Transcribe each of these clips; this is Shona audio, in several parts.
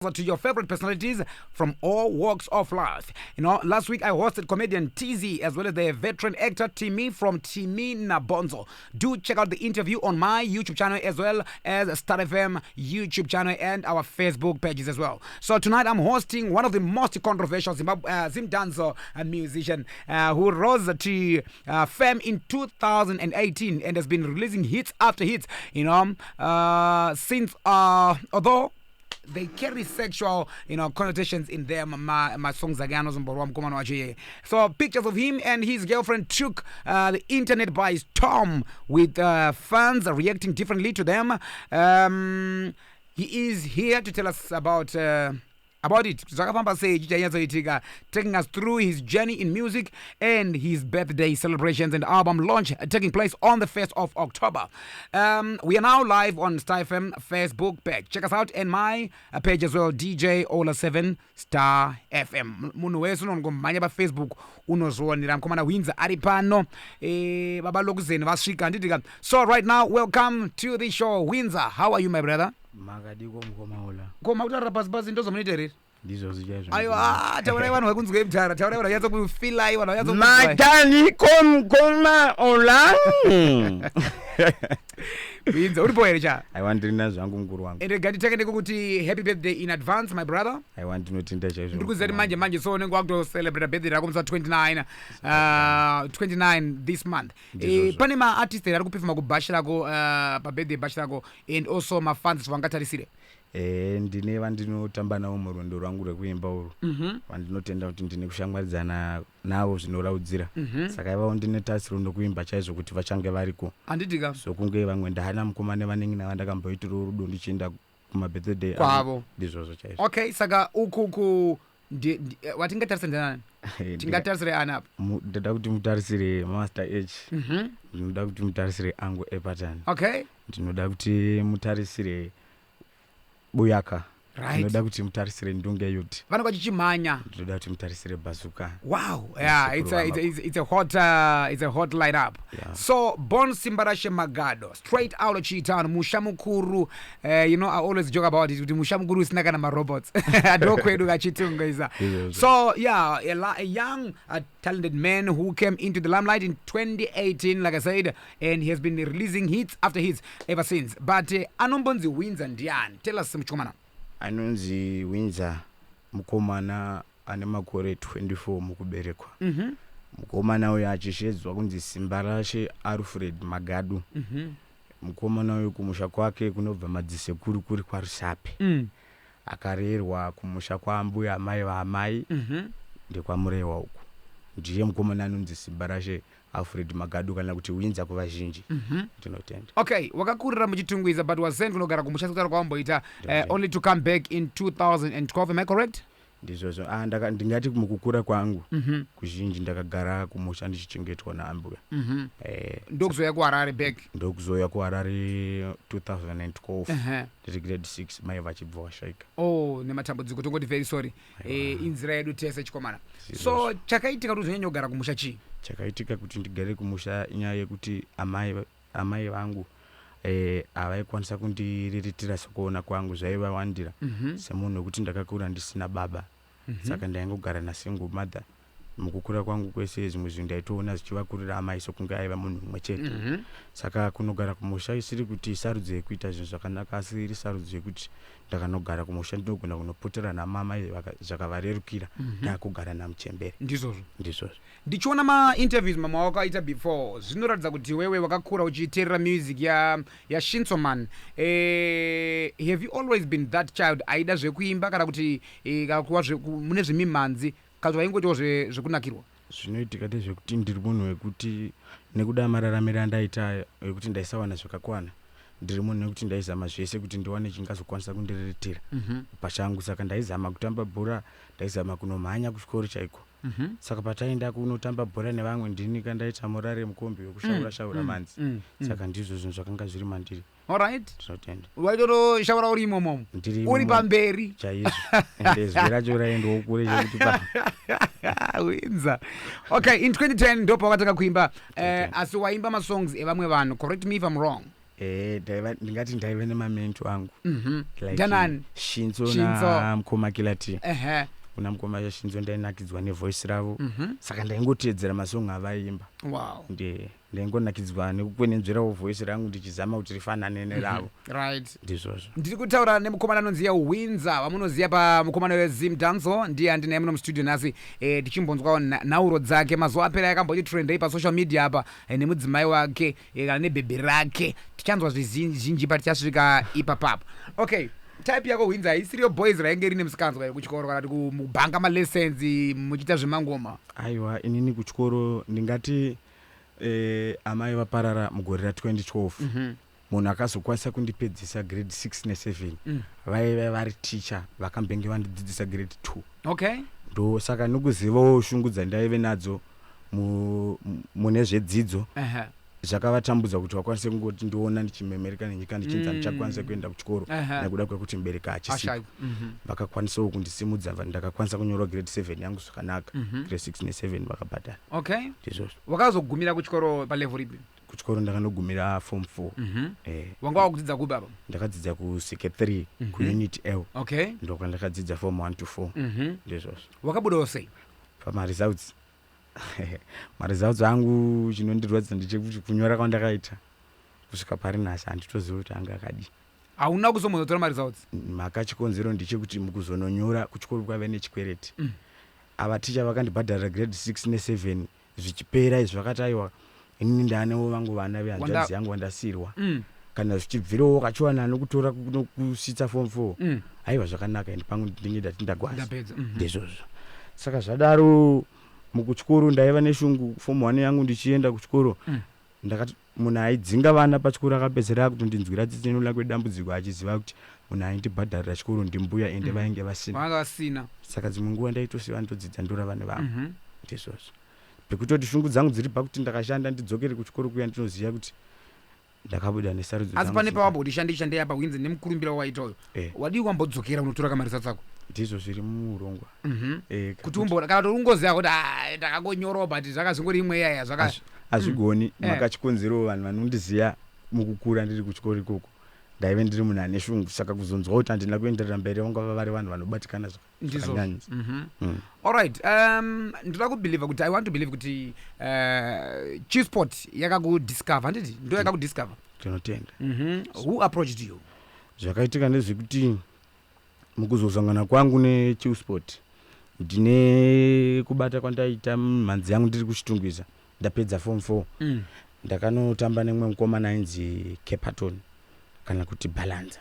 To your favorite personalities from all walks of life. Last week I hosted comedian TZ as well as the veteran actor Timi from Timi Nabonzo. Do check out the interview on my YouTube channel as well as Star FM YouTube channel and our Facebook pages as well. So tonight I'm hosting one of the most controversial Zimdancehall musician who rose to fame in 2018 and has been releasing hits after hits since, although they carry sexual connotations in them, ma songs ake anozomborwa mukomana wacho iyeye. So pictures of him and his girlfriend took the internet by storm, with fans reacting differently to them. He is here to tell us about it, zvakafamba sei, chichanyatsoitika, taking us through his journey in music and his birthday celebrations and album launch taking place on the 1st of October. We are now live on Star FM Facebook page. Check us out, and my page as well, DJ Ola 7 Star FM. Munhu wese unongomhanya paFacebook unozvionera. Mukomana Hwinza ari pano. Baba Lokuzeni vasvika, handitika? So right now, welcome to the show, Hwinza. How are you, my brother? Makadiko, mukoma Ola? Koma kutaurira pasi pasi ndozomunoita here? Ndizvozvo chaizvo. Aiwa, taurai, vanhu vakunzwei mutara. Taurai, vanhu vanyatsokufilai, vanhu vanyatso. Makadiko, mukoma Ola? Hwinza, uripo here cha? Aiwa, ndirina zvangu, mukuru wangu. Ende nganditeke ndekuti happy birthday in advance, my brother. Aiwa, ndinotenda chaizvo. Ndiri kuziva kuti manje manje so unenge wakutocelebrata birthday rako musi wa29 29 this month. Ndizvozvo. Pane maartist here ari kupefoma kubash rako, pabirthday bash rako, and also mafans vangatarisire? Ndine vandinotamba navo murwendo rwangu rwekuimba urwu, vandinotenda kuti ndine kushamwaridzana navo zvinoraudzira. Saka ivavo ndine tarisiro nokuimba chaizvo kuti vachange variko. Handitika? Sokunge vamwe ndaana mukoma nevanenge vandakambooitirawo rudo ndichienda kumabirthday avo. Kwavo. Ndizvozvo chaizvo. Okay, saka uku ku watingatarise ndanani? Tingatarisire ani apa? Ndoda kuti mutarisire Master H. Ndinoda kuti mutarisire Angu Epatan. Ndinoda kuti mutarisire Buyaka. Ndinoda kuti mutarisire Ndunge Youth. Vanenge vachichimhanya. Ndinoda kuti mutarisire Bazuka. Wow, yeah, it's a hot lineup. So born Simbarashe Magado, straight out of Chitown, musha mukuru. I always joke about it kuti musha mukuru usina kana marobots, ndokwedu kaChitungwiza. Izvozvo. So yeah, a young talented man who came into the limelight in 2018, like I said, and he has been releasing hits after hits ever since. But anombonzi Hwinza ndiani? Tell us, muchikomana. Anonzi Hwinza mukomana ane makore 24 mukuberekwa. Mukomana uyu achishedzwa kunzi Simbarashe Alfred Magadu. Mukomana uyu kumusha kwake kunobva madzisekuru kuri kwaRusape. Akarerwa kumusha kwaambuya amai vaamai, ndekwaMurewa uku. Ndiye mukomana anonzi Simbarashe Alfred Magadu, kana kuti Hwinza kuvazhinji. Ndinotenda. Okay, wakakurira muChitungwiza but was sent kunogara kumusha sekutaura kwawamboita, Ndinotenda. only to come back in 2012, am I correct? Ndizvozvo. Ah, ndingati mukukura kwangu kuzhinji ndakagara kumusha ndichichengetwa naambuya. Ndokuzoya kuHarare back. Ndokuzoya kuHarare 2012, ndiri grade 6, mai vachibva vashaika. Oh, nematambudziko, tongoti very sorry. Inzira yedu tese, chikomana. So chakaitika kuti uzonyanya kugara kumusha chii? Chakaitika kuti ndigare kumusha inyaya yekuti amai vangu havaikwanisa kundiriritira sekuona kwangu zvaivawandira, semunhu wekuti ndakakura ndisina baba. Saka ndaingogara nasingle mother mukukura kwangu kwese. Zvimwe zvinhu ndaitoona zvichivakurira amai, sokunge aiva munhu mumwe chete. Saka kunogara kumusha isiri kuti sarudzo yekuita zvinhu zvakanaka, asi iri sarudzo yekuti ndakanogara kumusha ndinogona kunopotera namamai zvakavarerukira, ndakugara namuchembere. Ndizvozvo. Ndizvozvo. Ndichiona mainterviews mamwe wakaita before, zvinoratidza kuti wewe wakakura uchiteerera music yaShinsoman. Have you always been that child aida zvekuimba, kana kuti kana kuva mune zvemimhanzi, kana kuti waingoitawo zvekunakirwa? Zvinoitika ndezvekuti ndiri munhu wekuti nekuda mararamiro andaita ekuti ndaisawana zvakakwana, ndiri munhu wekuti ndaizama zvese kuti ndiwane chingazokwanisa kundiriritira pachangu. Saka ndaizama kutamba bhora, ndaizama kunomhanya kuchikoro chaiko. Saka pataienda kunotamba bhora nevamwe, ndini kandaita murare mukombi wekushaura shaura manzi. Saka ndizvo zvinhu zvakanga zviri mandiri. Alright. Tinotenda. Waitotoshaura uri imomomo? Ndiri Uri imomo. pamberi. Chaizvo, ende zwi racho raendawo kure chekuti pa Hwinza, okay, in 2010 ndo pawakatanga kuimba. 2010. Asi waimba masongs evamwe vanhu, correct me if I'm wrong. Eh, ndingati ndaive nemamentor angu. Like Ndanani? Shinzo. Shinzo. Namukoma Kilati. Kuna mukoma Shinzo ndainakidzwa nevoice ravo, saka ndaingoteedzera masong avaimba. Ndaingonakidzwa nekukwenenzverawo voice rangu ndichizama kuti rifanane neravo. Ndizvozvo. Ndiri kutaura nemukomana anonzi Hwinza, vamunoziva pamukomana weZim Dancehall. Ndiye andinaye muno mustudio nhasi, tichimbonzwawo nhauro dzake. Mazuva apera yakamboti trendei pasocial media apa, nemudzimai wake, kana nebhebhi rake. Tichanzwa zvizhinji patichasvika ipapapo. Okay, type yako Hwinza haisiriyo boys rainge rine musikanzwa here kuchikoro, kana kuti mubhanga malessons muchiita zvemangoma? Aiwa, inini kuchikoro ndingati amai vaparara mugore ra2012. Munhu akazokwanisa kundipedzisa grade 6 ne7 vaiva vari ticha vakambenge vandidzidzisa grade 2. Ndo saka nekuzivawo shungu dzandaive nadzo mune zvedzidzo, zvakavatambudza kuti vakwanise kungoti ndiona ndichimemereka nenyika ndichinzi handichakwanisa kuenda kuchikoro nekuda kwekuti mubereki achisipo. Ashaya. Vakakwanisawo kundisimudza, ndakakwanisa kunyora grade 7 yangu zvakanaka. Grade 6 ne7 vakabhadhara. Ndizvozvo. Wakazogumira kuchikoro palevel ripi? Kuchikoro ndakanogumira form 4. Wanga wakudzidza kupi apa? Ndakadzidza kuSeke 3, kuunit L. Ndokwandakadzidza form 1 to 4. Ndizvozvo. Wakabudawo sei? Pamaresults, maresults angu, chinondirwadza ndechekuti kunyora kwandakaita kusvika pari nhasi handitozivi kuti anga akadii. Hauna kuzombozotora maresults? Mhaka chikonzero ndechekuti mukuzononyora kuchikoro kwaive nechikwereti. Ava ticha vakandibhadharira grade 6 ne7 zvichipera izvi vakati, aiwa, inini ndaanewo vangu vana vehanzvadzi yangu vandasiyirwa. Kana zvichibvirawo kachiwana anokutora kusvitsa form 4, aiwa, zvakanaka, ende pangu ndinge ndati ndagwaza. Ndapedza. Ndizvozvo. Saka zvadaro mukuchikoro ndaiva neshungu. Form 1 yangu ndichienda kuchikoro, ndakati munhu aidzinga vana pachikoro akapedzera akutondinzwira tsitsi nekuda kwedambudziko, achiziva kuti munhu aindibhadharira chikoro ndimbuya, ende vainge vasina. Vanga vasina. Saka dzimwe nguva ndaitosiva ndodzidza ndorava nevamwe. Ndizvozvo, pekutoti shungu dzangu dziri pakuti ndakashanda ndidzokere kuchikoro kuya, ndinoziva kuti ndakabuda nesarudzo Asi dzangu. Pane pawamboti shandei shandei apa, Hwinza, nemukurumbira wawaitayo, wadii wambodzokera unotora kamaresults ako? Ndizvo zviri muurongwa. Kuti umboona kana kuti ungoziva kuti, "Ah, ndakangonyorawo, but zvakazvingori imwe iyaya zvaka." Hazvigoni. Makachikonzero vanhu vanondiziva mukukura ndiri kuchikoro ikoko ndaive ndiri munhu ane shungu, saka kuzonzwa kuti handina kuenderera mberi vangava vari vanhu vanobatikana zvakanyanyisa. Alright, ndoda kubelieva kuti, I want to believe kuti Chillspot yakakudiscover, handiti ndo yakakudiscover? Tinotenda. Who approached you? Zvakaitika ndezvekuti mukuzosangana kwangu neChillspot, ndine kubata kwandaita mhanzi yangu ndiri kuChitungwiza ndapedza form 4. Ndakanotamba nemumwe mukomana ainzi Caperton kana kuti Balanza.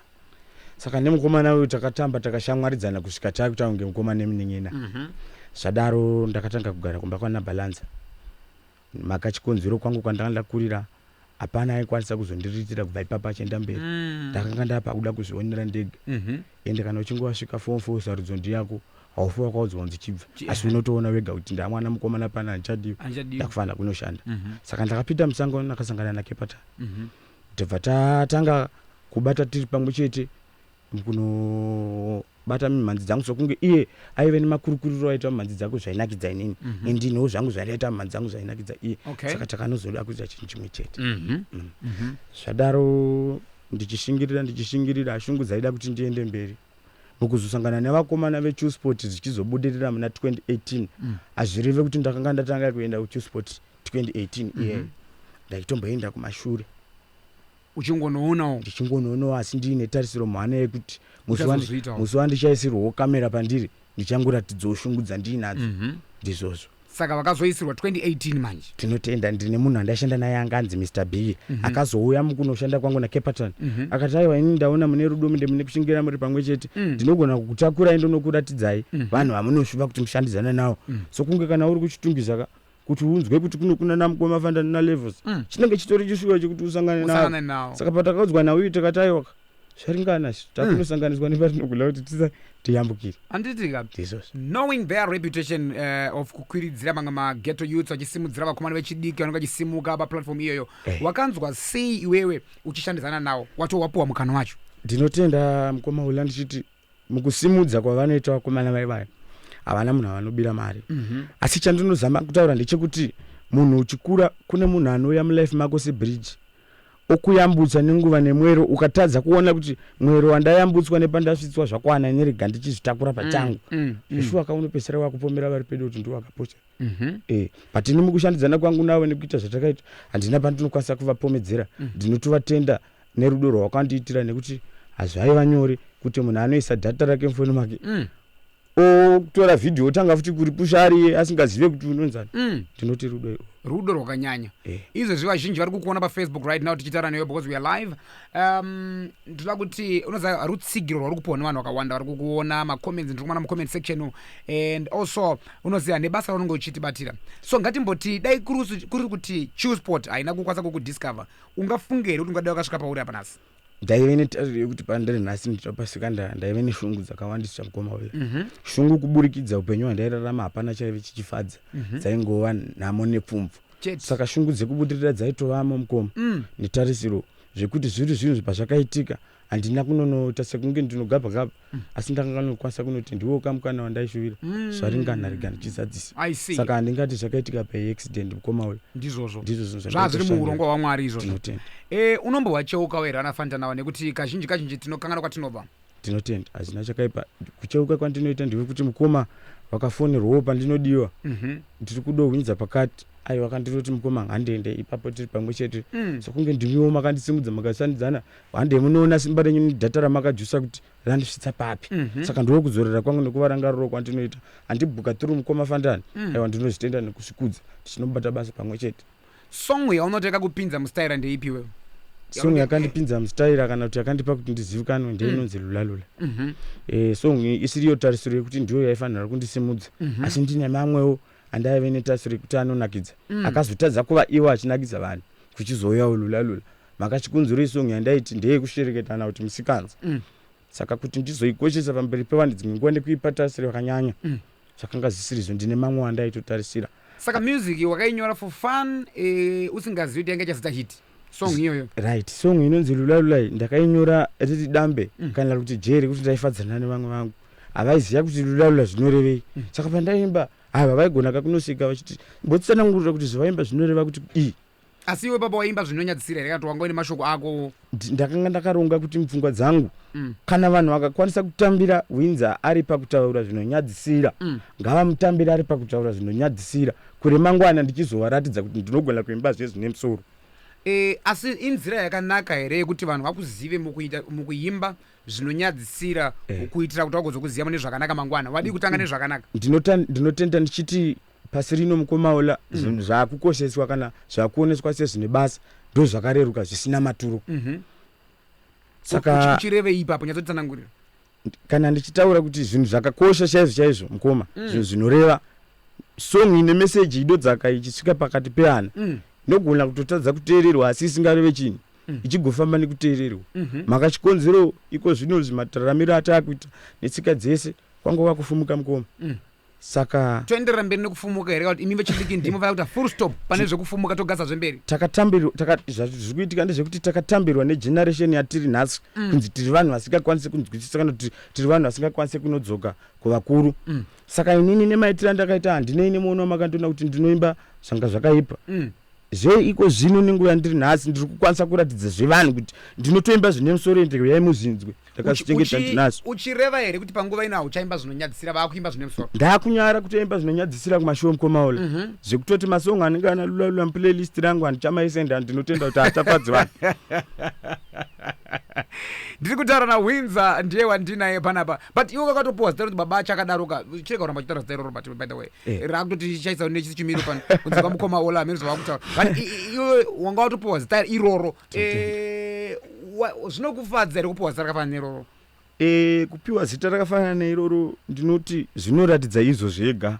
Saka nemukomana uyu takatamba, takashamwaridzana kusvika takuita kunge mukoma nemunin'ina. Zvadaro ndakatanga kugara kumba kwana Balanza. Maka chikonzero kwangu kwandanga ndakurira hapana aikwanisa kuzondiriritira kubva ipapo achienda mberi. Ndakanga ndapa kuda kuzvionera ndega. Ende kana uchinge wasvika form 4, sarudzo ndiyako, haufi wakaudzwa kunzi chibva, asi unotoona wega kuti ndamwana mukomana pana handichadiwi. Handichadiwi. Ndakufanira kunoshanda. Saka ndakapinda musango, ndakasangana naKepata, tobva tatanga kubata tiri pamwe chete kunobata mimhanzi dzangu, sokunge iye aive nemakurukuriro aita mimhanzi dzako zvainakidza inini, indinewo zvangu zvandaita mimhanzi dzangu zvainakidza iye. Saka takanozoda kuita chinhu chimwe chete. Zvadaro ndichishingirira, ndichishingirira, shungu dzaida kuti ndiende mberi. Mukuzosangana nevakomana veChillspot zvichizobudirira muna 2018, hazvireve kuti ndakanga ndatanga kuenda kuChillspot 2018 iyeyo. Ndaitomboenda kumashure Uchingonoonawo. ndichingonoonawo, asi ndiine tarisiro muhana yekuti Uchazozviitawo. musi wandichaisirwawo kamera pandiri ndichangoratidzawo shungu dzandiinadzo. Ndizvozvo. Saka vakazoisirwa 2018 manje? Tinotenda. Ndine munhu andaishanda naye anga anzi Mr B, akazouya mukunoshanda kwangu naCaperton, akati, aiwa, ini ndaona mune rudo, mune kushingira muri pamwe chete. Ndinogona kukutakurai ndonokuratidzai vanhu vamunoshuva kuti mushandidzane navo. Sokunge kana uri kuChitungwiza ka, kuti unzwe kuti kuno kuna namukoma Fantan naLevels, chinenge chitori chishuva chekuti usangane navo. Usangane nawo. Saka patakaudzwa nauyu tikati, aiwa, zvaringana, takunosanganiswa nepatinogona kuti tiyambukire. Handitika? Ndizvozvo. Knowing their reputation of kukwiridzira mamwe maghetto youths, vachisimudzira vakomana vechidiki vanenge vachisimuka paplatform iyoyo, wakanzwa sei iwewe uchishandidzana nawo, wato wapuwa mukana wacho? Ndinotenda mukoma ula, ndichiti mukusimudza kwavanoita vakomana vaivaya, havana munhu avanobira mari. Asi chandinozama kutaura ndechekuti munhu uchikura, kune munhu anouya mulife mako sebridge. Okuyambutsa nenguva nemwero, ukatadza kuona kuti mwero wandayambutswa nepandasvitswa zvakwana, nerega ndichizvitakura pachangu. Zveshuwa kaunopedzisira wakupomera vari pedo kuti ndiwo wakaposta. But ini mukushandidzana kwangu navo nekuita zvatakaita, handina pandinokwanisa kuvapomedzera. Ndinotovatenda nerudo rwawakandiitira, nekuti hazvaiva nyore kuti munhu anoisa data rake mufoni make, otora vhidhiyo, otanga futi kuripusha ariye asingazive kuti unonzani. Ndinoti rudo irwo. Rudo rwakanyanya. Izvezvi vazhinji vari kukuona paFacebook right now tichitaura newe, because we are live. Ndinoda kuti unoziva rutsigiro rwari kupiwa nevanhu vakawanda vari kukuona, macomments ndiri kuona mucomment section, and also unoziva nebasa raunenge uchitibatira. So ngatimboti dai kuri kuti Chillspot haina kukwanisa kukudiscover, ungafunge here kuti ungadai wakasvika pauri apa nhasi? Ndaive netariro yekuti pandiri nhasi ndichapasika. Ndaive neshungu dzakawandisa, mukoma uya. Shungu kuburikidza upenyu hwandairarama, hapana chaive chichifadza, dzaingova nhamo nepfumvu. Chete. Saka shungu dzekubudirira dzaitovamo, mukoma, netarisiro zvekuti zviri zvinhu pazvakaitika handina kunonoita sekunge ndinogabha gabha, asi ndakanga nokwanisa kunoti ndiwo kamukana wandaishuvira, zvaringana, rega ndichizadzisa. I see. Saka handingati zvakaitika paaccident, mukoma uyu. Ndizvozvo. Ndizvo zvinhu. Zvazviri muurongwa hwaMwari izvozvo. Tinotenda. Unombowacheukawo here anaFantan nekuti kazhinji kazhinji tinokanganwa kwatinobva? Tinotenda, hazvina chakaipa. Kucheuka kwandinoita ndewekuti mukoma vakafonerwawo pandinodiwa, ndiri kudohwinza pakati, aiwa, kandinoti mukoma ngandiende ipapo, tiri pamwe chete. Sokunge ndimiwo makandisimudza, makashandidzana, hande munoona simba renyu nedhata ramakajusa kuti randisvitsa papi. Saka ndiwo kudzorera kwangu nekuvarangariro kwandinoita. Handibhuka through mukoma Fantan. Aiwa, ndinozvitenda nekusvikudza tichinobata basa pamwe chete. Song yaunoti yakakupinza mustaira ndeipi iwewe? Song yakandipinza mustaira kana kuti yakandipa kuti ndizivikanwe ndeinonzi Lulalula. Song iyi isiriyo tarisiro yekuti ndiyo yaifanira kundisimudza, asi ndine mamwewo andaive netarisiro yekuti anonakidza, akazotadza kuva iwo achinakidza vanhu, kuchizouyawo Lulalula. Makachikunzuro isong yandaiti ndeyekushereketana kuti musikanza. Saka kuti ndizoikoshesa pamberi pevanhu dzimwe nguva nekuipa tarisiro yakanyanya, zvakanga zvisirizvo. Ndine mamwe andaitotarisira. Saka music wakainyora for fun, usingazivi kuti yanga ichazita hit song iyoyo? Right, song inonzi Lulalula iyi ndakainyora riri dambe, kana kuti jeri, kuti ndaifadzana nevamwe vangu havaiziva kuti lulalula zvinorevei. Saka pandaimba hava vaigona kakunoseka vachiti mbotsanangurira kuti zvawaimba zvinoreva kuti kudii. Asi iwe baba waimba zvinonyadzisira here, kana kuti wanga uine mashoko ako? Ndakanga ndakaronga kuti mupfungwa dzangu, kana vanhu vakakwanisa kutambira Hwinza ari pakutaura zvinonyadzisira, ngavamutambire ari pakutaura zvinonyadzisira. Kure mangwana ndichizovaratidza kuti ndinogona kuimba zvezvine musoro. Asi inzira yakanaka here yekuti vanhu vakuzive mukuita mukuimba zvinonyadzisira, kuitira kuti vagozokuziva mune zvakanaka mangwana? Wadii kutanga nezvakanaka? Ndinotenda ndichiti pasi rino, mukomaola, zvinhu zvaakukosheswa kana zvaakuoneswa sezvine basa ndo zvakareruka, zvisina maturo. Saka Uchirevei ipapo? Nyatsotitsanangurira. Kana ndichitaura kuti zvinhu zvakakosha chaizvo chaizvo, mukoma, zvinhu zvinoreva, song ine meseji idodzaka ichisvika pakati peana, inogona kutotadza kuteererwa asi isingareve chinhu, ichigofamba nekuteererwa. Maka chikonzero iko zvino zvimatararamiro ataakuita netsika dzese kwangova kufumuka, mukoma. Saka Toenderera mberi nekufumuka here, kana kuti imi vechidiki ndimofanira kuita full stop pane zvekufumuka, togaza zvemberi? Takatambirwa zviri kuitika ndezvekuti takatambirwa negeneration yatiri nhasi kunzi tiri vanhu vasingakwanisi kunzwisisa, kana kuti tiri vanhu vasingakwanisi kunodzoka kuvakuru. Saka inini nemaitiro andakaita, handinei nemuono wamakandiona kuti ndinoimba zvanga zvakaipa. Zveiko zvino nenguva yandiri nhasi, ndiri kukwanisa kuratidza zvevanhu kuti ndinotoimba zvine musoro, ende uyai muzvinzwe, ndakazvichengeta, ndinazvo. Uchireva here kuti panguva ino hauchaimba zvinonyadzisira, vaakuimba zvine musoro? Ndakunyara kutoimba zvinonyadzisira kumashow, mukomaola, zvekutoti masong anenge ana Lulalula muplaylist rangu handichamaisenda. Ndinotenda kuti haachafadzi vanhu. Ndiri kutaura naHwinza, ndiye wandinaye panapa. But iwe wakatopiwa zita rekuti Baba Chakadaroka. Chirega kuramba uchitaura zita iroro. But by the way, rakutoti chaisa nechisi chimiro pano kunzi kwamukoma Ola amene zvavakutaura. But iwe wanga watopiwa zita iroro. Zvinokufadza here kupiwa zita rakafanana neroro? Kupiwa zita rakafanana neiroro, ndinoti zvinoratidza izvo zvega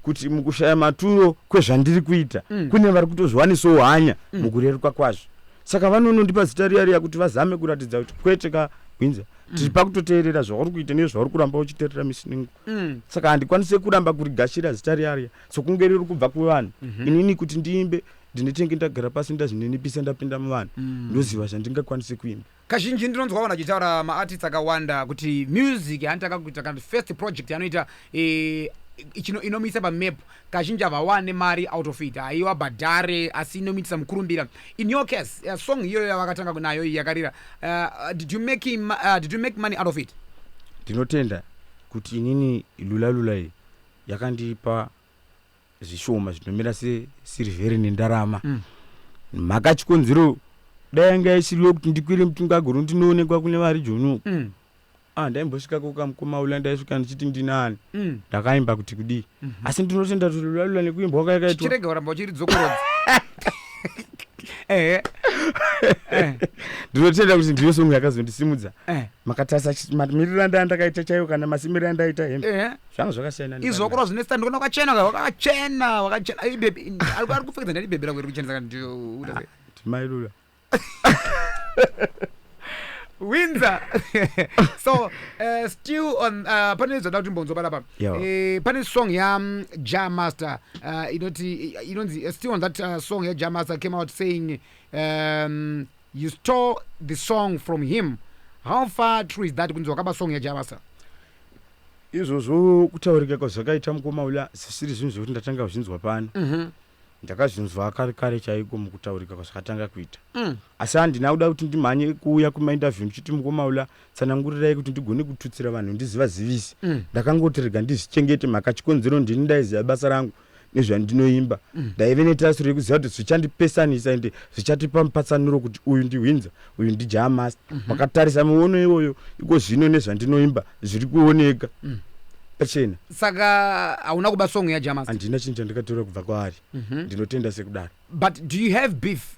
kuti mukushaya maturo kwezvandiri kuita, kune vari kutozviwanisawo hanya mukureruka kwazvo. Saka vanonondipa zita riya riya kuti vazame kuratidza kuti kwete kaHwinza, tiri pakutoteerera zvauri kuita nezvauri kuramba uchiteerera misiningo. Saka handikwanisi kuramba kurigashira zita riya riya sokunge riri kubva kuvanhu. Inini kuti ndiimbe, ndinotenge ndagara pasi, ndazvininipisa, ndapinda muvanhu, ndoziva zvandingakwanisi kuimba. Kazhinji ndinonzwa vanhu vachitaura, maartists akawanda, kuti music yaanotanga kuita kana kuti first project yaanoita, Inomuisa pamap. Kazhinji havawane mari out of it, haiwa bhadhare, asi inomuitisa mukurumbira. In your case, song iyoyo yavakatanga nayo iyi yakarira, did you make money out of it? Ndinotenda kuti inini Lula Lula iyi yakandipa zvishoma zvinomira sesirivheri nendarama. Mhaka chikonzero, dai yanga isiriyo kuti ndikwire mutungaguru ndinoonekwa kune vari joni, ah, ndaimbosvikako kamukomaula, ndaisvika ndichiti ndinani, ndakaimba kuti kudii. Asi ndinotenda kuti Lula Lula nekuimbwa kwayakaitwa. Chirega kuramba uchiridzokorodza, ehe. Ndinotenda kuti ndiyo song yakazondisimudza. Makatarisa mamiriro andaa ndakaita chaiwo kana masimiro andaita hembe, zvanga zvakasiyana. Izvokoro zvine stand, ndikuona wakachena, wakachena, wakachena. Ai, baby, ari kupfekedza ndani bhebhi rako iri kuchenesa kana uita sei? Ndimailula. Windsor. So still on, pane zvada kuti mbonzo panapa. Pane song ya Jah Master, inoti inonzi, still on that song ya Jah Master, came out saying you stole the song from him. How far true is that, kunzi wakaba song ya Jah Master? Izvozvo kutaurika kwazvakaita, mukomaula, zvisiri zvinhu zvekuti ndatanga kuzvinzwa pano. Ndakazvinzwa kare kare chaiko mukutaurika kwazvakatanga kuita. Asi handina kuda kuti ndimhanye kuuya kumainterview ndichiti, "Mukomaula, tsanangurirai," kuti ndigone kututsira vanhu ndizivazivise. Ndakangoti rega ndizvichengete, mhaka chikonzero ndini ndaiziva basa rangu nezvandinoimba. Ndaive netasiro yekuziva kuti zvichandipesanisa ende zvichatipa mupatsanuro kuti uyu ndiHwinza, uyu ndiJah Master. Makatarisa muono iwoyo iko zvino nezvandinoimba zviri kuoneka pachena. Saka hauna kuba song yaJah Master? Handina chinhu chandikatora kubva kwaari. Ndinotenda sekudaro. But do you have beef?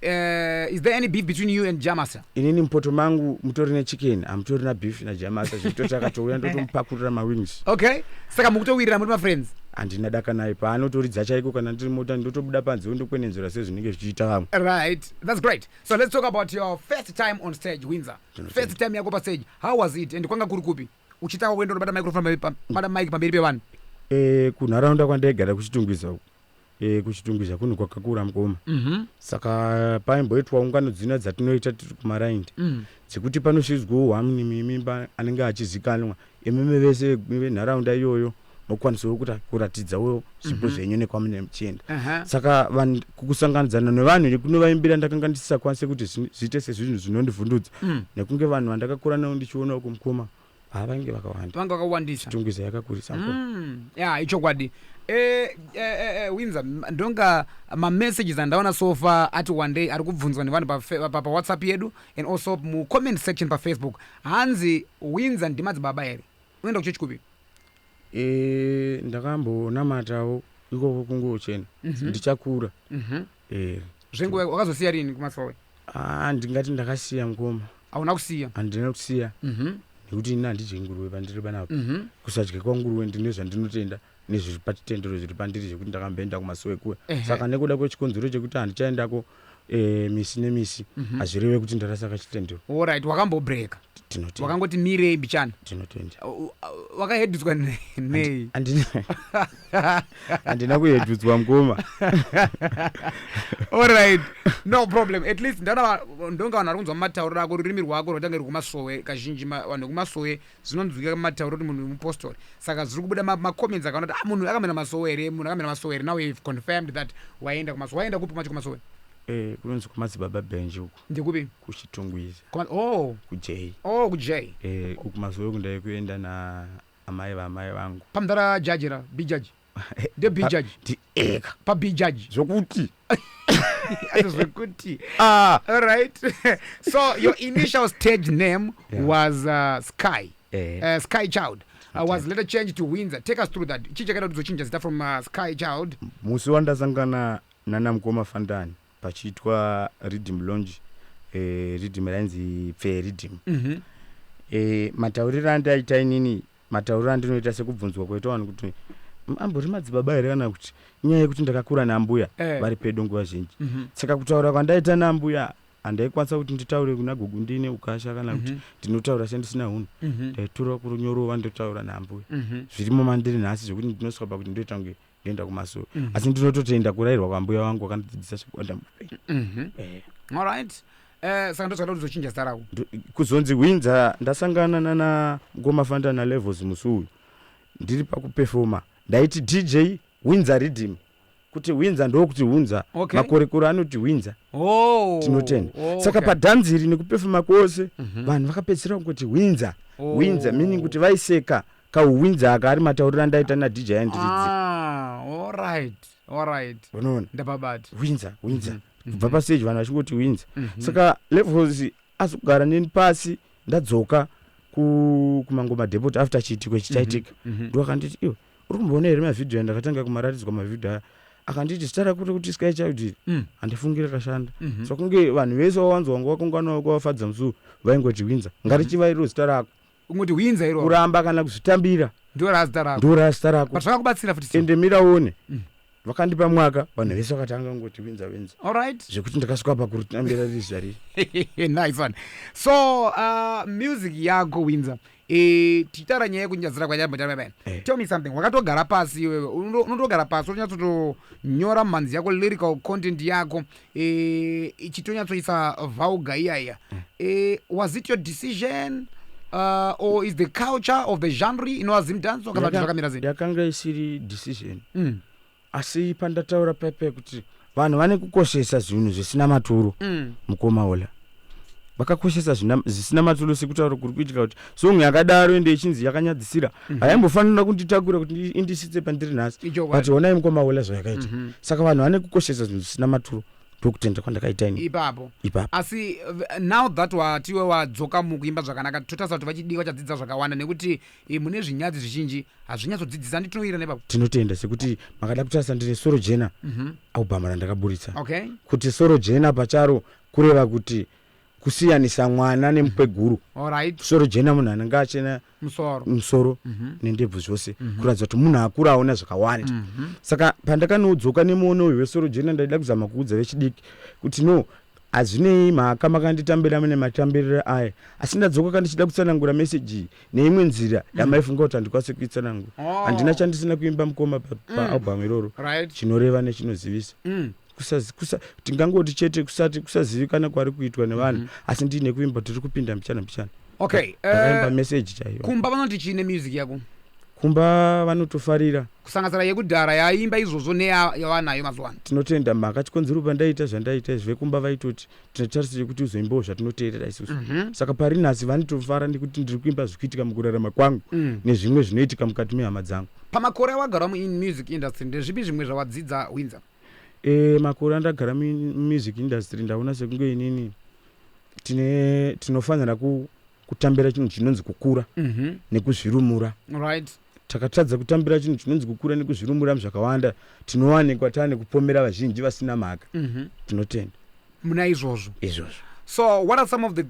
Is there any beef between you and Jah Master? Inini mupoto mangu mutori nechicken, hamutori nabeef naJah Master, zvekutoti akatouya ndotomupakurira mawings. Okay, saka mukutowirira, muri mafriends? Handina daka naye. Paanotoridza chaiko, kana ndiri mota ndotobuda panze ndokwenenzera sezvinenge zvichiita vamwe. Right, that's great. So let's talk about your first time on stage, Windsor. Ndinotenda. First time yako pastage, how was it, and kwanga kuri kupi uchitanga kuenda unobata microphone bata mic pamberi pevanhu? Kunharaunda kwandaigara kuChitungwiza uku. KuChitungwiza kunhu kwakakura, mukoma. Saka paimboitwa ungano dzina dzatinoita tiri kumaraindi, dzekuti panosvidzwawo hwamuni mimba anenge achizikanwa, imimi vese venharaunda iyoyo mokwanisawo kuratidzawo zvipo zvenyu nekwamunenge muchienda. Saka vanhu kusanganidzana nevanhu nekunovaimbira, ndakanga ndisisakwanise kuti zviite sezvinhu zvinondivhundudza, nekunge vanhu vandakakura navo ndichiona uku, mukoma, havainge vakawanda. Vanga vakawandisa. Chitungwiza yakakurisa, mukoma. Ya, ichokwadi. Windsor, ndonga mamessages andaona so far ati one day ari kubvunzwa nevanhu paWhatsApp yedu and also mucomment section paFacebook. Hanzi, Windsor ndimadzibaba here? Unoenda kuchechi kupi? Ndakambonamatawo ikoko kungochena ndichakura. Zvenguva wakazosiya rini kumasowe? Ah, ndingati ndakasiya, mukoma. Hauna kusiya? Handina kusiya, nekuti ini handidyi nguruve pandiri panapa. Kusadya kwanguruve, ndine zvandinotenda nezviri pachitendero zviri pandiri zvekuti ndakamboenda kumasowe kuya. Saka nekuda kwechikonzero chekuti handichaendako misi nemisi, hazvireve kuti ndarasaka chitendero. Alright, wakambobreaka? Tinotenda. Wakangoti mirei mbichana? Tinotenda. Wakahedhudzwa nei? Handina kuhedhudzwa, mukoma. Alright, no problem. At least ndaona ndonga vanhu vari kunzwa mumatauriro ako, rurimi rwako rwatanga ruri kumasowe. Kazhinji vanhu vekumasowe zvinonzwika mumatauriro kuti munhu mupostori. Saka zviri kubuda macomments akaona kuti, ah, munhu akamira masowe here, munhu akamira masowe here. Now you've confirmed that waenda kumasowe. Waenda kupi macho kumasowe? Kunonzi kwamadzibaba Benji uku. Ndekupi? KuChitungwiza. Oh. Kuj. Oh, kuJ. Uku masowe kundai kuenda naamai vaamai vangu. Pamudhara jaji ra B judge, nde B judge? Eka. Pa B judge. Zvokuti. Zvekuti. Ah. All right, so your initial stage name was Sky, Sky Child, was later changed to Windsor. Take us through that. Chii chakaita kuti uzochinja zita from Sky Child? Musi wandasangana nana mukoma Fandani pachiitwa riddim launch, riddim rainzi Pfee Riddim. Matauriro andaita inini, matauriro andinoita sekubvunzwa kwaita vanhu kuti, "Ambori madzibaba here?" kana kuti inyaya yekuti ndakakura nambuya vari pedo nguva zhinji. Saka kutaura kwandaita nambuya, handaikwanisa kuti nditaure kuna gugu ndiine ukasha kana kuti ndinotaura sendisina hunhu. Ndaitora kurunyorova ndotaura nambuya. Zvirimo mandiri nhasi zvekuti ndinosvika pakuti ndoita kunge ndoenda kumasowe, asi ndinototenda kurayirwa kwambuya vangu vakandidzidzisa zvekuwanda muupenyu. Alright, saka ndozvakaita kuti uzochinja zita rako? Kuzonzi Windsor, ndasangana nana mukoma Fanda naLevels musi uyu ndiri pakupefoma. Ndaiti DJ Winza Riddim, kuti Winza ndokuti Hunza. Makorekore anoti Winza. Tinotenda. Saka padhanzi iri nekupefuma kwose, vanhu vakapedzisira kungoti Winza, Winza, meaning kuti vaiseka kauwinza aka ari matauriro andaita naDJ andiridzi. Ah, alright. Unoona? Ndapabata. Winza, Winza, kubva pastage vanhu vachingoti Winza. Saka Levels azogara neni pasi ndadzoka kuMangoma Depot after chiitiko ichi chaitika, ndo akanditi, "Iwe, uri kumboona here mavhidhiyo andakatanga kumaratidzwa mavhidhiyo aya?" Akanditi, "Zita rako rekuti Sky Child iri handifungiri rakashanda." So kunge vanhu vese vawanzwa wanga wakunganawo kwavafadza musuwu vaingoti Winza, ngarichivairiro zita rako. Ungoti Winza iro. Kuramba kana kuzvitambira. Ndo razita rako. Ndo razita rako. But zvakakubatsira futi. Ende miraone, vakandipa mwaka, vanhu vese vakatanga kungoti Winza, Winza, zvekuti ndakasvika pakuritambira riri zvariri. Nice one. So music yako, Winza, tichitaura nyaya yekunyadzira kwanyambotara, tell me something. Wakatogara pasi iwewe, unotogara pasi unonyatsotonyora mhanzi yako, lyrical content yako, ichitonyatsoisa vulgar iyaiya. Was it your decision or is the culture of the genre inova Zimdancehall, kana kuti zvakamira sei? Yakanga isiri decision, asi pandataura pepe kuti vanhu vane kukoshesa zvinhu zvisina maturo. Mukoma Ola, vakakoshesa zvisina maturo, sekutaura kuri kuitika kuti song yakadaro ende ichinzi yakanyadzisira haimbofanira kunditakura kuti indisvitse pandiri nhasi. Ichokwadi. But honai mukoma Ola zvayakaita. Saka vanhu vane kukoshesa zvinhu zvisina maturo, ndokutenda kwandakaita ini. Ipapo. Ipapo. Asi now that watiwe wadzoka mukuimba zvakanaka, totarisa kuti vachidiki vachadzidza zvakawanda, nekuti mune zvinyadzi zvizhinji hazvinyatsodzidzisa. Nditinoira nepapo. Tinotenda, sekuti makada kutarisa ndine Soro Jena, album randakaburitsa. Kuti soro jena pacharo kureva kuti kusiyanisa mwana nemukweguru. Soro jena munhu anenge achena musoro. Musoro nendebvu zvose, kuratidza kuti munhu akura, aona zvakawanda. Saka pandakanodzoka nemuono uyu wesoro jena, ndaida kuzama kuudza vechidiki kuti no, hazvinei mhaka makanditambira mune matambiriro aya, asi ndadzoka kandichida kutsanangura meseji iyi neimwe nzira yamaifunga kuti handikwanisi kuitsanangura. Handina chandisina kuimba, mukoma, paalbum iroro, chinoreva nechinozivisa. Tingangoti chete kusati kusazivikana kwari kuitwa nevanhu, asi ndiine kuimba tiri kupinda mbichana mbichana. Ndakaimba meseji chaiyo. Kumba vanoti chii nemusic yako? Kumba vanotofarira. Kusanganisira yekudhara yaimba izvozvo neyavanayo mazuva ano? Tinotenda. Mhaka chikonzero pandaita zvandaita izvi, vekumba vaitoti tinotarisire kuti uzoimbawo zvatinoteerera isusu. Saka pari nhasi vanotofara nekuti ndiri kuimba zvikuitika mukurarama kwangu nezvimwe zvinoitika mukati mehama dzangu. Pamakore awagara mumusic industry, ndezvipi zvimwe zvawadzidza, Winza? Makore andagara mumusic industry, ndaona sekunge inini tinofanira kutambira chinhu chinonzi kukura nekuzvirumura. Takatadza kutambira chinhu chinonzi kukura nekuzvirumura muzvakawanda, tinowanikwa taane kupomera vazhinji vasina mhaka. Tinotenda. Muna izvozvo. Izvozvo. So what are some of the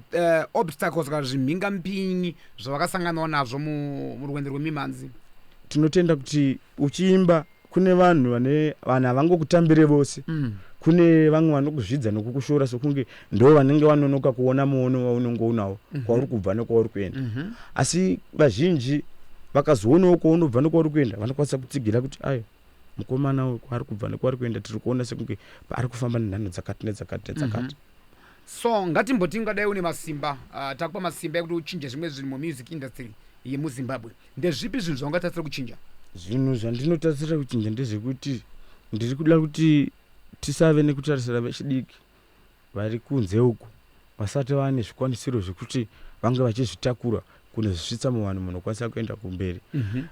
obstacles kana zvimhingamupinyi zvavakasanganawo nazvo murwendo rwemimhanzi? Tinotenda kuti uchiimba kune vanhu vane vanhu havangokutambire vose. Kune vamwe vanokuzvidza nokukushora sokunge ndo vanenge vanonoka kuona muono waunenge unawo, kwauri kubva nekwauri kuenda. Asi vazhinji vakazoonawo kwaunobva nekwauri kuenda, vanokwanisa kutsigira kuti ayo mukomana uyu kwaari kubva nekwaari kuenda, tiri kuona sekunge ari kufamba nenhano dzakati nedzakati nedzakati. So ngatimboti ungadai une masimba, takupa masimba ekuti uchinje zvimwe zvinhu mumusic industry yemuZimbabwe, ndezvipi zvinhu zvaungatarisira kuchinja? Zvinhu zvandinotarisira kuchinja ndezvekuti ndiri kuda kuti tisave nekutarisira vechidiki vari kunze uku vasati vane zvikwanisiro zvekuti vange vachizvitakura kunozvisvitsa muvanhu munokwanisa kuenda kumberi.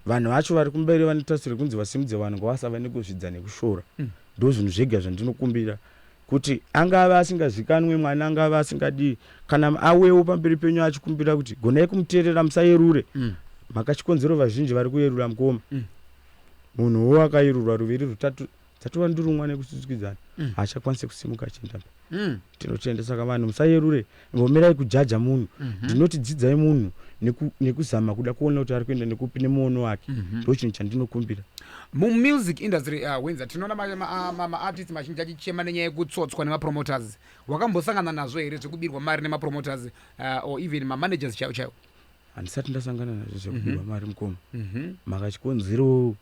Vanhu vacho vari kumberi vanotarisirwa kunzi vasimudze vanhu, ngavasava nekuzvidza nekushora. Ndo zvinhu zvega zvandinokumbira, kuti angave asingazikanwe mwana, angave asingadii, kana awewo pamberi penyu achikumbira kuti gonai kumuteerera, musayerure. Mhaka chikonzero vazhinji vari kuyerura, mukoma, munhuwo akayerurwa ruviri, rutatu, dzatova ndurumwa nekutsutsukidzana, haachakwanisi kusimuka achienda mberi. Tinotenda. Saka vanhu musayerure, ngomirai kujaja munhu. Ndinoti dzidzai munhu nekuzama kuda kuona kuti ari kuenda nekupi nemuono wake. Ndo chinhu chandinokumbira. Mumusic industry, Winza, tinoona maartist mazhinji achichema nenyaya yekutsotswa nemapromoters. Wakambosangana nazvo here zvekubirwa mari nemapromoters or even mamanagers chaiwo chaiwo? Handisati ndasangana nazvo zvekubirwa mari, mukoma. Mhaka chikonzero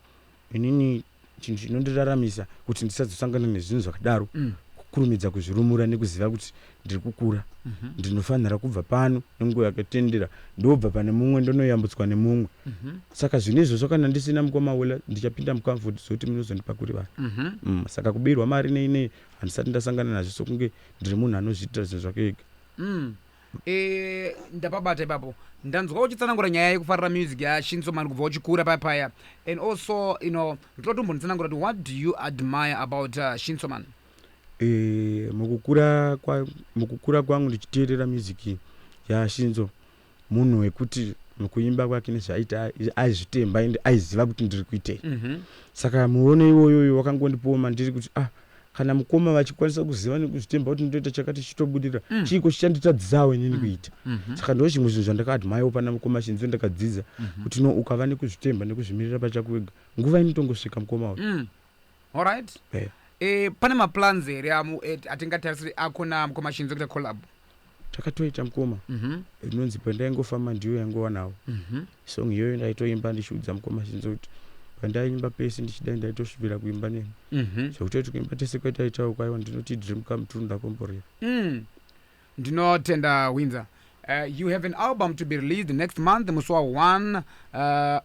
inini chinhu chinondiraramisa kuti ndisazosangana nezvinhu zvakadaro, Ndinokurumidza kuzvirumura nekuziva kuti ndiri kukura, ndinofanira kubva pano nenguva yakatendera, ndobva pane mumwe, ndonoyambutswa nemumwe. Saka zvinhu izvozvo, kana ndisina mukoma Wela, ndichapinda mucomfort zoti munozondipa kuri vanhu. Saka kubirwa mari nei nei handisati ndasangana nazvo, sokunge ndiri munhu anozviitira zvinhu zvake ega. Ndapabata ipapo. Ndanzwa uchitsanangura nyaya yekufarira music yaShinsoman kubva uchikura paya paya, and also ndoda kutombonditsanangura kuti what do you admire about Shinsoman? Mukukura kwangu ndichiteerera music yaShinzo, munhu wekuti mukuimba kwake nezvaaita aizvitemba ende aiziva kuti ndiri kuitei. Saka muono iwoyoyo wakangondipiwo mandiri kuti, ah, kana mukoma vachikwanisa kuziva nekuzvitemba kuti ndinoita chakati chichitobudirira, chiiko chichanditadzisawo inini kuita? Saka ndo zvimwe zvinhu zvandakaadmirewo pana mukoma Shinzo. Ndakadzidza kuti no, ukava nekuzvitemba nekuzvimirira pachako wega, nguva inotongosvika, mukoma uyu. Alright. Pane maplans here atingatarisiri ako namukoma Shinzo kuita collab? Takatoita, mukoma. Inonzi "Pandaingofamba", ndiyo yangova nawo. Song iyoyo ndaitoimba ndichiudza mukoma Shinzo kuti pandaiimba pese ndichidai, ndaitosvibira kuimba neni, zvekutoti kuimba tese kwataitawo kwaiwa, ndinoti dream come true, ndakomborera. Ndinotenda, Winza. You have an album to be released next month, musi wa1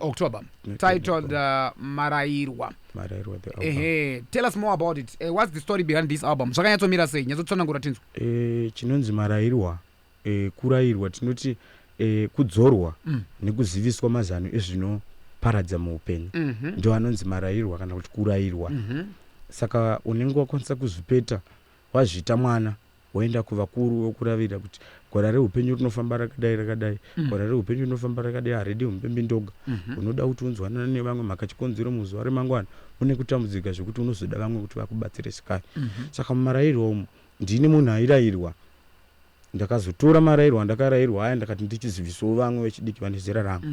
October, titled "Marairwa". "Marairwa", the album. Ehe, tell us more about it. What's the story behind this album? Zvakanyatsomira sei? Nyatsotsanangura tinzwa. Chinonzi marairwa, kurayirwa tinoti, kudzorwa nekuziviswa mazano ezvinoparadza muupenyu, ndo anonzi marairwa kana kuti kurayirwa. Saka unenge wakwanisa kuzvipeta, wazviita mwana, woenda kuvakuru vokuravira kuti gwara reupenyu rinofamba rakadai rakadai, gwara reupenyu rinofamba rakadai, haridi umbimbindoga. Unoda kuti unzwanana nevamwe, makachikonzero muzuva remangwana mune kutambudzika zvekuti unozoda vamwe kuti vakubatsire sikari. Saka mumarayirwa umu, ndini munhu airayirwa. Ndakazotora marayirwa andakarayirwa aya, ndakati ndichizivisawo vamwe vechidiki vane zera rangu.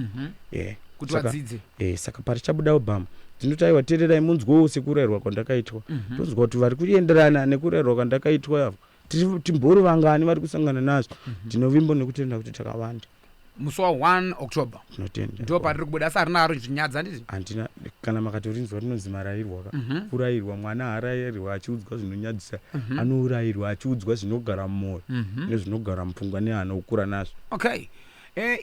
Kuti vadzidze. Saka parichabuda album, ndinoti aiwa, teererai munzwewo sekurayirwa kwandakaitwa. Tonzwa kuti vari kuenderana nekurayirwa kwandakaitwa avo, timbori vangani vari kusangana nazvo. Ndinovimbo nekutenda kuti takawanda. Musi wa1 October. Tinotenda. Ndo patiri kubuda, asi harina haro zvinyadza, handiti? Handina. Kana makatorinzwa, rinonzi "Marayirwa" ka. Kurayirwa, mwana haarayirwa achiudzwa zvinonyadzisa, anourayirwa achiudzwa zvinogara mumwoyo nezvinogara mupfungwa neanokura nazvo. Okay.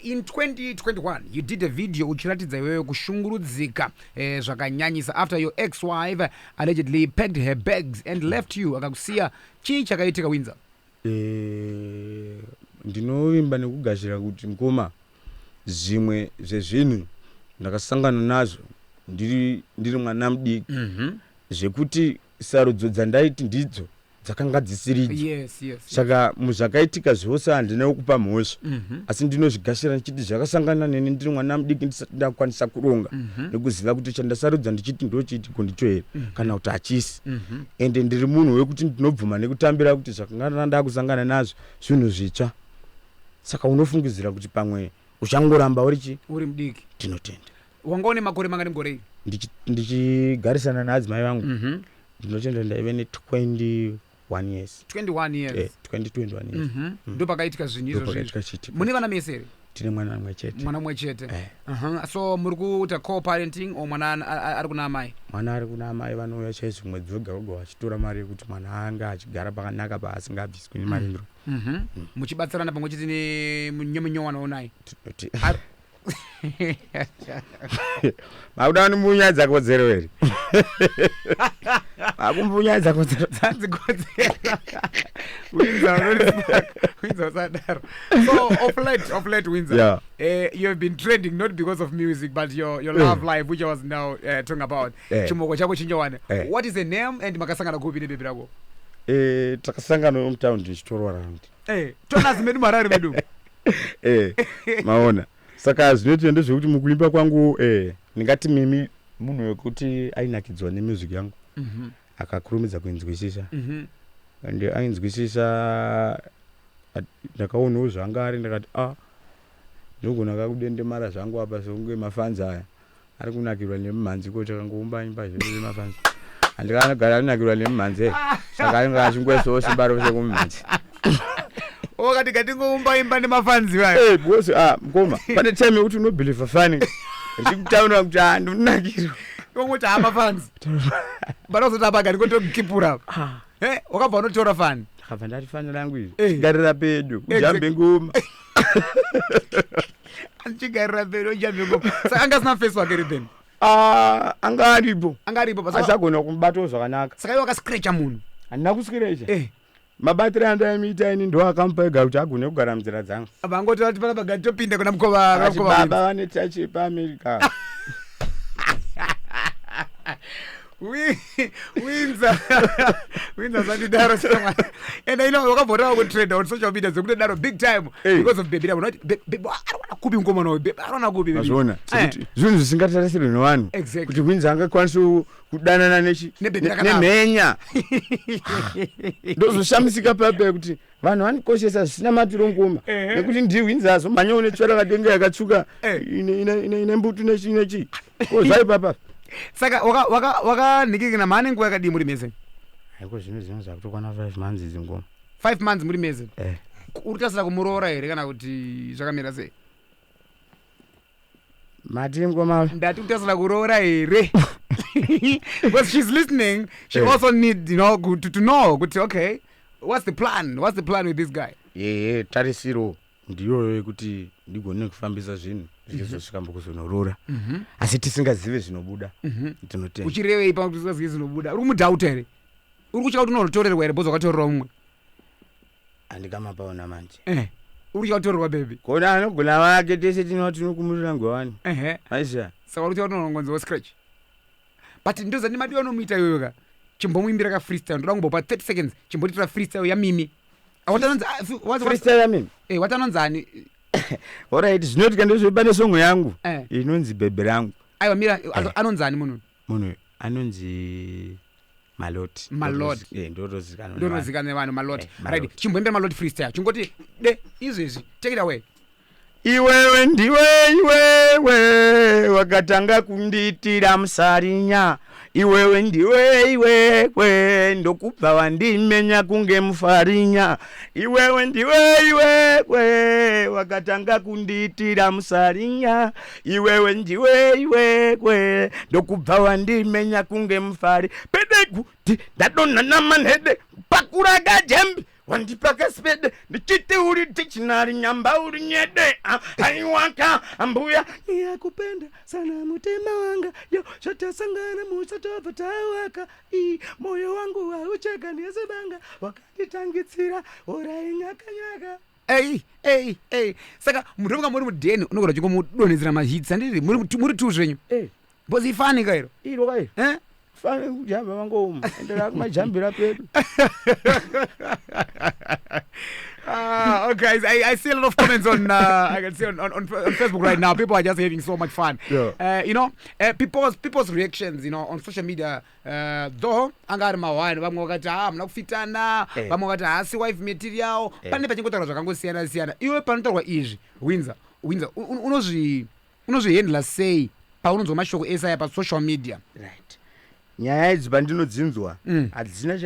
In 2021 you did a video uchiratidza iwewe kushungurudzika zvakanyanyisa after your ex-wife allegedly packed her bags and left you, akakusiya. Chii chakaitika, Winza? Ndinovimba nekugashira kuti, mukoma, zvimwe zvezvinhu ndakasangana nazvo ndiri mwana mudiki, zvekuti sarudzo dzandaiti ndidzo dzakanga dzisiridzo. Saka muzvakaitika zvose handina kupa mhosva, asi ndinozvigashira ndichiti zvakasangana neni ndiri mwana mudiki, ndisati ndakwanisa kuronga nekuziva kuti chandasarudza ndichiti ndo chiitiko ndicho here kana kuti hachisi. Ende ndiri munhu wekuti ndinobvuma nekutambira kuti zvakanga ndakusangana nazvo zvinhu zvitsva. Saka unofungidzira kuti pamwe uchangoramba uri chi Uri mudiki. Tinotenda. Wanga une makore mangani mugore iri? Ndichigarisana naadzimai vangu, ndinotenda, ndaive ne21 years. 21 years. 20, 21 years. Ndo pakaitika zvinhu izvozvo izvi. Ndopakaitika chiitiko. Mune vana mese here? Tine mwana mumwe chete. Mwana mumwe chete. Eh. So muri kuita co-parenting or mwana ari kuna amai? Mwana ari kuna amai. Vanouya chaizvo mwedzi wega wega vachitora mari yekuti mwana anga achigara pakanaka paasingabviswi nemarindiro. Muchibatsirana pamwe chete nemunyomunyowana unai? Makuda kundimunyadza kodzero here? Makumbunyadza kodzero? Dzanzi kodzero. Winza, Winza, usadaro. So off late, Winza, you have been trending not because of music but your love life, which I was now talking about. Chimoko chako chinjowane. What is the name and makasangana kupi nebebi rako? Takasangana mutaundi ndichitorwa round. Tonazi medu, marari medu. Maona, saka zvinoita ndezvekuti mukuimba kwangu, ndingati mimi munhu wekuti ainakidzwa nemusic yangu, akakurumidza kuinzwisisa, and ainzwisisa. Ndakaonawo zvanga ari, ndakati, a, ndogona kakudendemara zvangu apa, sekunge mafanzi aya ari kunakirwa nemumhanzi, ko takangoumba imba zvedu nemafanzi, handikanogara anonakirwa nemumhanzi here? Saka anenge achingoisawo simba rose kumumhanzi. Wakati ngatingoumba imba nemafanzi vayo. Because, ah, mukoma, pane time yekuti unobhilivha fani richikutaurira kuti, ah, ndinonakirwa. Kongoti ha, mafanzi, but ozoti apa ngandingotokipura. Wakabva unotora fani. Ndakabva ndati fani rangu iri Eh. chigarira pedo ujambe ngoma. Chigarira pedo ujambe ngoma. Saka anga asina face wake then? Ah, anga aripo. Anga aripo basa. Asi agona kumubatawo zvakanaka. Saka iwe wakascratcha munhu? Handina kuscratcha. Eh. Mabatiro andaimuita ini ndo akamupa ega kuti agone kugara munzira dzangu. Vangoti vati panapa ngatitopinda kuna mukova. Akati Mukova. baba vane tachi yepaAmerica. Winza Winza zandidaro shamwari. And I know wakabhotawo kutrenda on social media dzekutodaro big time Hey. because of baby ravo. Unoti baby ariwana kupi mukomana uyu? Baby ariwana kupi baby? Mazviona sekuti zvinhu zvisingatarisirwi nevanhu kuti Winza angakwanisa kudanana Nebhebhi rakanaka. nemhenya. Ndozoshamisika paya kuti vanhu vanikoshesa zvisina matiro ngoma. Nekuti ndiWinza azomhanya une tsvera kadenga yakatsvuka ine mbutu nechi nechi. Ko zvaipapa. Saka wakanhikikina mhani nguva yakadii muri mese? Haiko zvino zvino zvakutokwana 5 months idzi ngoma. 5 months muri mese? Eh. Uri kutasira kumuroora here kana kuti zvakamira sei? Mati ngoma. Ndati kutasira kuroora here? Because she's listening, she also need to know kuti okay, what's the plan? What's the plan with this guy? Yehe, tarisiro ndiyoyo yekuti ndigone kufambisa zvinhu zvichizosvika mukuzonoroora. Asi tisingazive zvinobuda. Tinotenda. Uchirevei pa kuti usingazivi zvinobuda? Uri kumudhauta here? Uri kutya kuti unozotorerwa here bhozi wakatorerwa mumwe? Handikamapaona manje. Uri kutya kutorerwa baby? Kona anogona vake tese tinova tinokumurira ngwani. Maisha. Saka uri kutya kuti unongonziwa scratch. But ndozati madiwa anomuita iyoyo ka. Chimbomuimbira ka freestyle. Ndoda kumbopa 30 seconds. Chimbotiitira freestyle yaMimi. Watanonzi, ah, Freestyle yaMimi? Watanonzi ani? Alright, zvinoitika ndezve pane song yangu inonzi Bhebhe rangu. Aiwa mira, anonzi ani munhu? Munhu anonzi Maloti. Maloti. Ndotozikanwa nevanhu. Ndotozikanwa nevanhu Maloti. Maloti. Right, chimboimbira Maloti freestyle. Chingoti de izvezvi, take it away. Iwewe ndiwe iwewe wakatanga kundiitira musarinya. Iwewe ndiwe iwewe ndokubva wandimenya kunge mufarinya. Iwewe ndiwe iwewe wakatanga kundiitira musarinya. Iwewe ndiwe iwewe ndokubva wandimenya kunge mufari. Pede kuti ndadonha namanhede pakura kajembe wandipaka spede ndichiti uri dictionary nyamba uri nyede. Aiwaka ambuya yakupenda sana mutema wanga yo zvatasangana musatobva tawaka i moyo wangu haucheka nesebanga wakanditangitsira orai nyakanyaka. Ei, ei, ei. Saka munhu unonga muri mudheni unogona chingomudonhedzera mahits handiti muri two zvenyu. Because ifani ka iro. Iro ka iro. Eh? Fani kujamba mangoma. Endera kumajambira pedu. Okay, I see a lot of comments on, I can see on Facebook right now. People are just having so much fun. People's reactions, on social media, though, anga ari mahwani, vamwe vakati, hamuna kufitana, vamwe vakati, haasi wife material. Pane pachingotaurwa zvakangosiyana siyana. Iwe panotaurwa izvi, Winza, Winza, unozvihandla sei paunonzwa mashoko ese aya pasocial media? Right. Nyaya idzi pandinodzinzwa hadzina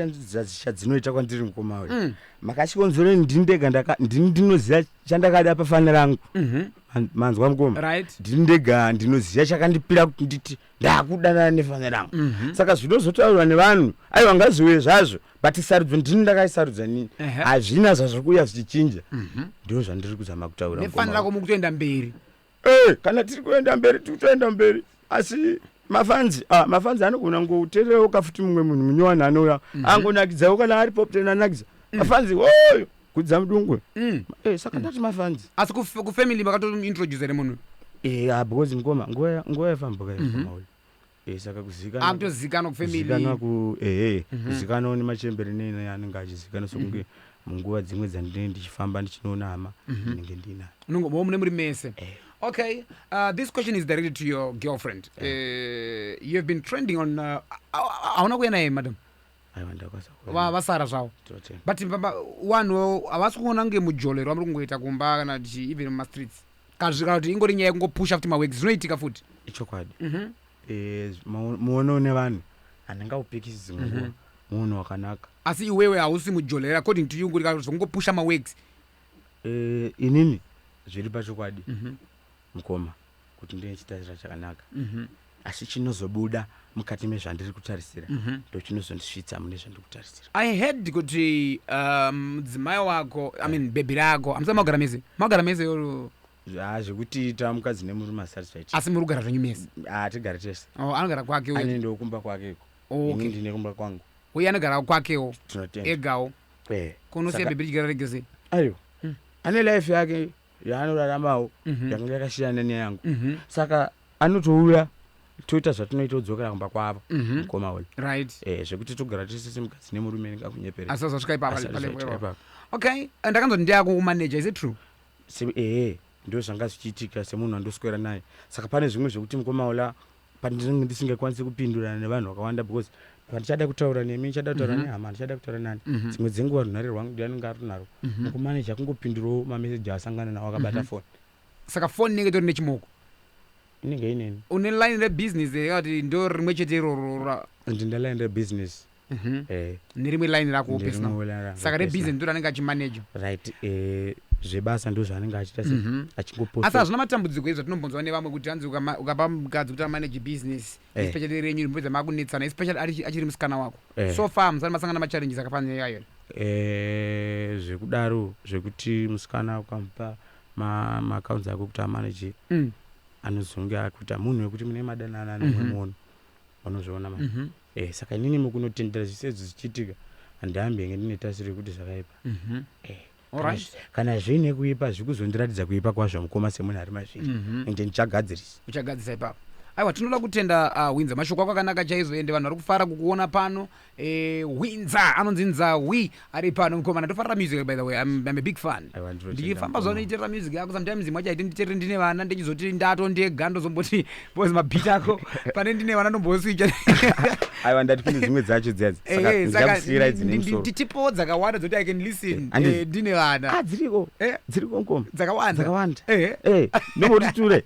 chadzinoita kwandiri mukoma uyu. Makachikonzero ndini ndega ndini ndinoziva chandakada pafani rangu. Manzwa mukoma? Ndini ndega ndinoziva chakandipira kuti nditi ndakudanana nefani rangu. Saka zvinozotaurwa nevanhu aiwa ngaziuye zvazvo, but sarudzo ndini ndakaisarudza nini. Hazvina zvazvo kuuya zvichichinja. Ndizvo zvandiri kuzama kutaura Nefani mukoma. rako mukutoenda mberi. Kana tiri kuenda mberi, tiri kutoenda mberi. Asi mafanzi anogona kungoteererawo kafuti mumwe munhu munyowani anouya. Angonakidzawo kana ari pop ten anakidza. Mafanzi, oyo, kudza mudungwe. Saka ndati mafanzi. Asi kufamily makatointroduce here munhu? Because ngoma, nguva yafamba kai ngoma uyu. Saka kuzikanwa Akutozikanwa kufamily. Kuzikanwa ku, kuzikanwa nemachembere nene anenge achizikanwa sokunge munguva dzimwe dzandinenge ndichifamba ndichinoona hama, ndinenge ndinayo. Unongo, mune muri mese. Okay, this question is directed to your girlfriend. You have been trending on, hauna kuuya naye, madam? Aiwa, ndakwanisa kuuya naye. Vasara zvavo. Totenda. But vanhu havasi kuona kunge mujolero wamuri kungoita kumba kana kuti even mumastreets. Kana kuti ingori nyaya yekungopusha futi maworks, zvinoitika futi. Ichokwadi. Muono nevanhu handingaupikisi dzimwe nguva. Muono wakanaka. Asi iwewe hausi mujolero according to you ngori kana zvongopusha maworks. Inini zviri pachokwadi. Mukoma kuti ndine chitarisiro chakanaka. Asi chinozobuda mukati mezvandiri kutarisira ndo chinozondisvitsa mune zvandiri kutarisira. I heard kuti mudzimai wako, I mean, bhebhi rako, hamusati magara mese, magara mese or Ha, zvekuti tava mukadzi nemurume asati zvaitika. Asi muri kugara zvenyu mese? Hatigari tese. Oh, anogara kwake uye? Anoendawo kumba kwake iko. Ini ndine kumba kwangu. Uye anogara kwakewo? Tinotenda. Egawo? Kunosiya bhebhi richigara rega sei? Aiwa, ane life yake yaanoraramawo yakanga yakasiyana neyangu. Saka anotouya, toita zvatinoita, odzokera kumba kwavo. Mukoma uyu. Zvekuti togara tese semukadzi nemurume, ndingakunyepere. Asi azosvika ipapa Asati palevel zvaita ipapo. ipapo. Okay, ndakanzoti ndeyakumaneja, is it true? Ehe, ndo zvanga zvichiitika semunhu wandoswera naye. Saka pane zvimwe zvekuti, mukoma Ola, pandinenge ndisingakwanisi kupindurana nevanhu vakawanda, because pandichada kutaura nemi, ndichada kutaura nehama, ndichada kutaura nani, dzimwe dzenguva runhare rwangu ndianenge ari narwo. Mukumaneja kungopindurawo mameseji asangana nawo akabata foni. Saka foni inenge itori nechimoko? Inenge ineni. Une line rebusiness here, kuti ndo rimwe chete iroro Ndine line rebusiness. Nerimwe line rako personal? Nderimwe line rangu Saka personal. rebusiness ndo ranenge achimaneja? Right, zvebasa ndo zvaanenge achiita se achingoposta. Asi hazvina matambudziko izvo zvatinombonzwa nevamwe kuti hanzi ukapa mukadzi kuti amanage business, especially renyu, rimboedza makunetsana, especially achiri musikana wako? So far musati masangana machallenges akafanana iyayo? Zvekudaro, zvekuti musikana ukamupa maaccounts ako kuti amanage, anozonge akuita munhu wekuti mune madanana nemwe muono, unozviona ma saka inini mukunotendera zvise izvi zvichiitika, handihambi henge ndine tasiro yekuti zvakaipa. Kana zviine kuipa, zvikuzondiratidza kuipa kwazvo, mukoma, semunhu ari mazviri, ende ndichagadzirisa. Uchagadzisa ipapo. Aiwa, tinoda kutenda, Winza. Mashoko ako akanaka chaizvo, ende vanhu vari kufara kukuona pano. Winza anonzi Nzawi ari pano, mukomana. Ndofarira music, by the way. I'm a big fan. Aiwa, ndinotenda, Ndichifamba mukoma. zvanoiterera music yako, sometimes imwe achaiti nditerere ndine vana, ndichizoti ndato ndega, ndozomboti because mabhiti ako pane ndine vana ndomboswicha. Aiwa, ndati kune dzimwe dzacho dziyadzi, saka ndichakusiyirai dzine musoro. Tipowo dzakawanda dzoti I can listen. Handiti- Ndine vana. Ah, dziriko. Dziriko, mukoma. Dzakawanda. Dzakawanda. Ndomboti ture.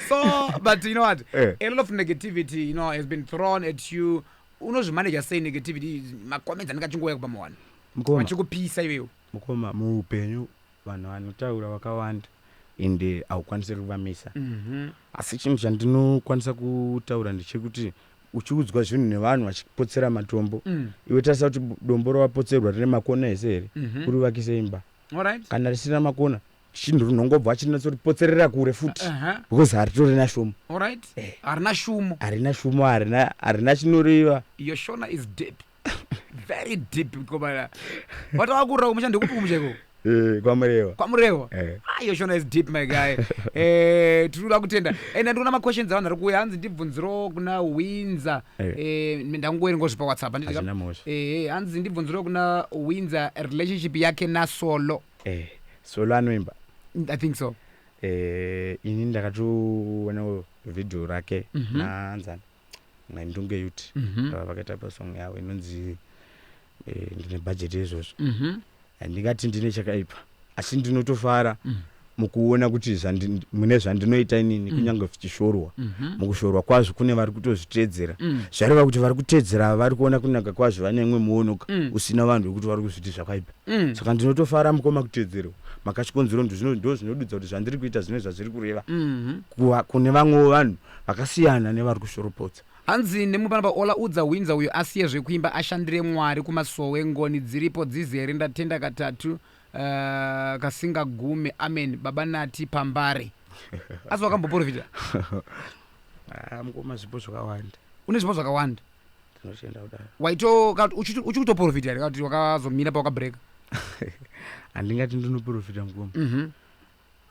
So, but you know what, a lot of negativity has been thrown at you. Unozvimaneja sei negativity, macomments anenge achingouya kubva muvanhu Mukoma, vachikupisa iwewo? Mukoma, muupenyu vanhu vanotaura vakawanda, ende haukwanisi kuvamisa. Asi chinhu chandinokwanisa kutaura ndechekuti uchiudzwa zvinhu nevanhu vachipotsera matombo, iwe tarisa kuti dombo rawapotserwa rine makona ese here uri imba. Kana risina makona, chinhu rinongobva achinatsoripotserera kure futi, because haritorina shumo. Alright, harina shumo. Harina shumo, harina chinoreva. Your Shona is deep, very deep, mkomana. Watavakurira kumusha, ndekupi kumusha ikoko? KwaMurewa. KwaMurewa. Ah, your Shona is deep, my guy. Tinoda kutenda, ende ndikuona maquestions avanhu ari kuuya, hanzi ndibvunzirewo kuna Winza. Ndangoerengawo zvipa WhatsApp, handiti? Hazvina mhosva. Hanzi ndibvunzirewo kuna Winza relationship yake naSolo. Solo anoimba? I think so. Ini ndakatoonawo vhidhiyo rake naanzani naNdunge Yut. Vakaita pasong yavo inonzi "Ndine Bhajeti Izvozvo". Handingati ndine chakaipa, asi ndinotofara mukuona kuti mune zvandinoita inini, kunyange zvichishorwa, mukushorwa kwazvo kune vari kutozviteedzera. Zvareva kuti vari kuteedzera vari kuona kunaka kwazvo, vane imwe muonoka usina vanhu vekuti vari kuzviti zvakaipa. Saka ndinotofara, mukoma, kuteedzerwa makachikonzero ndo zvinodudza kuti zvandiri kuita zvine zvazviri kureva kune vamwewo vanhu vakasiyana nevari kushoropodza. Hanzi nemwe panapa, "Ola, udza Winza uyo asiye zvekuimba, ashandire Mwari kumasowe. Ngoni dziripo dzizere. Ndatenda katatu kasingagume. Amen. Baba Nati Pambare." Asi wakamboprofita? Ah, mukoma, zvipo zvakawanda. Une zvipo zvakawanda. Ndinotenda kudaro. Waito uchiri kutoprofita here, kana kuti wakazomira pawakabreka? Handingati ndinoprofita, mukoma,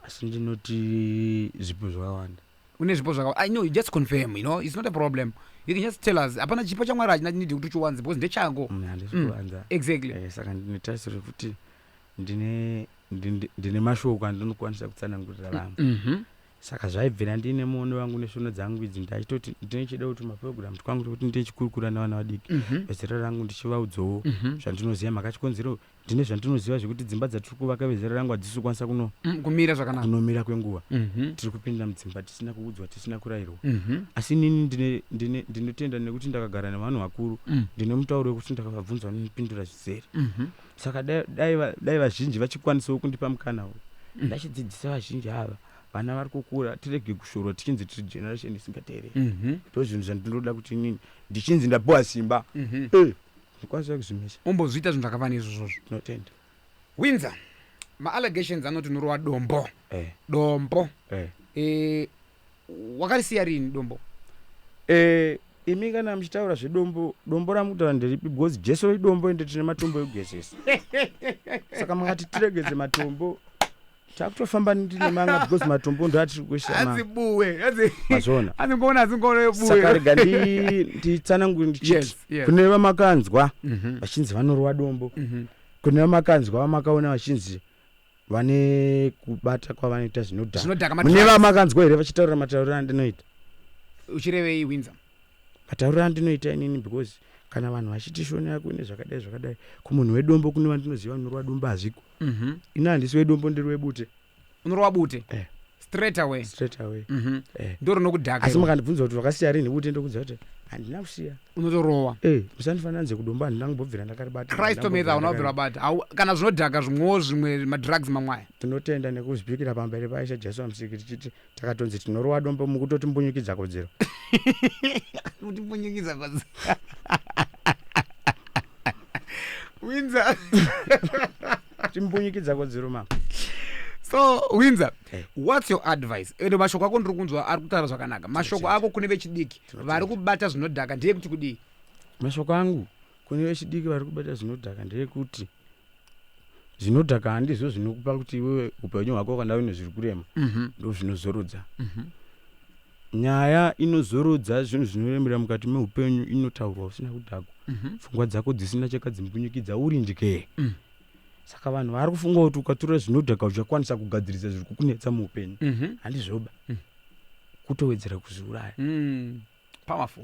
asi ndinoti zvipo zvakawanda. Une zvipo zvakawanda. I know, you just confirm, it's not a problem, you can just tell us. Hapana chipo chaMwari hachina need kuti uchiwanze, because ndechako. Handisi kuvanza. Saka ndine tarisiro yekuti ndine mashoko andinokwanisa kutsanangurira vamwe. Saka zvaibvira ndiine muono wangu neshono dzangu idzi, ndachitoti ndinochida kuti mapurogiramu twangu tekuti ndichikurukura nevana vadiki vezera rangu, ndichivaudzawo zvandinoziva. Makachikonzero ndine zvandinoziva zvekuti dzimba dzatiri kuvaka vezera rangu hadzisi kukwanisa Kumira zvakanaka. Kunomira kwenguva. Tiri kupinda mudzimba tisina kuudzwa, tisina kurayirwa. Asi inini ndinotenda nekuti ndakagara nevanhu vakuru. Ndine mutauro wekuti ndakavabvunza vanondipindura zvizere. Saka dai vazhinji vachikwanisawo kundipa mukana uyu, ndachidzidzisa vazhinji ava. Vana vari kukura, tirege kushorwa tichinzi tiri generation isingateereri. Ndo zvinhu zvandinoda kuti inini ndichinzi ndapiwa simba, ndikwanisa kuzvimisa. Umbozviita zvinhu zvakafanana izvozvozvo. Tinotenda. Windsor, maallegations anoti unorova dombo. Dombo. Wakarisiya rini dombo? Imi kana muchitaura zvedombo, dombo ramukutaura nderipi? Because Jesu idombo, ende tine matombo ekugezesa. Saka makati tiregedze matombo, takutofamba ndine manga, because matombo ndo atiri kuisa. Hanzi buwe. Mazviona? Hanzi ngoona, hanzi ngoona. Saka buwe. Rega nditsanangure ndichiti kune vamakanzwa vachinzi vanorova dombo, kune vamakanzwa, vamakaona vachinzi vane kubata kwavanoita zvinodhaka, Zvinodhaka, mune madrugs. vamakanzwa here vachitaura matauriro andinoita? Uchirevei, Windsor? Matauriro andinoita inini, because kana vanhu vachiti shoni yako ine zvakadai zvakadai, kumunhu wedombo, kune vandinoziva vanorova dombo, hazviko. Ini handisi wedombo, ndiri webute. Unorova bute? Eh. Straight away? Straight away. Ndo rinokudhaka Asi iro. makandibvunza kuti wakasiya rini bute, ndokudza kuti handina kusiya. Unotorowa. Musandifananidze kudombo, handina kumbobvira ndakaribata. Kristo metha hauna kubvira bata. Kana zvinodhaka zvimwewo, zvimwe madrugs mamwe aya? Tinotenda nekuzvipikira pamberi paIshe Jesu amusiki, tichiti takatonzi tinorova dombo, mukutotimbunyikidza kodzero. Kutipunyikidza kodzero, Windsor. Timbunyikidza kodzero, mama. So Windsor, what's your advice? Ende mashoko ako ndiri kunzwa ari kutaura zvakanaka. Mashoko ako kune vechidiki vari kubata zvinodhaka ndeyekuti kudii? Mashoko angu kune vechidiki vari kubata zvinodhaka ndeyekuti zvinodhaka handizvo zvinokupa kuti iwewe upenyu hwako kana uine zviri kurema ndo zvinozorodza. Nyaya inozorodza zvinhu zvinoremera mukati meupenyu inotaurwa usina kudhakwa, pfungwa dzako dzisina chakadzimbunyikidza, uri ndikee. Saka vanhu vari kufunga kuti ukatora zvinodhaka uchakwanisa kugadzirisa zviri kukunetsa muupenyu, handizvoba, kutowedzera kuzviuraya. Powerful.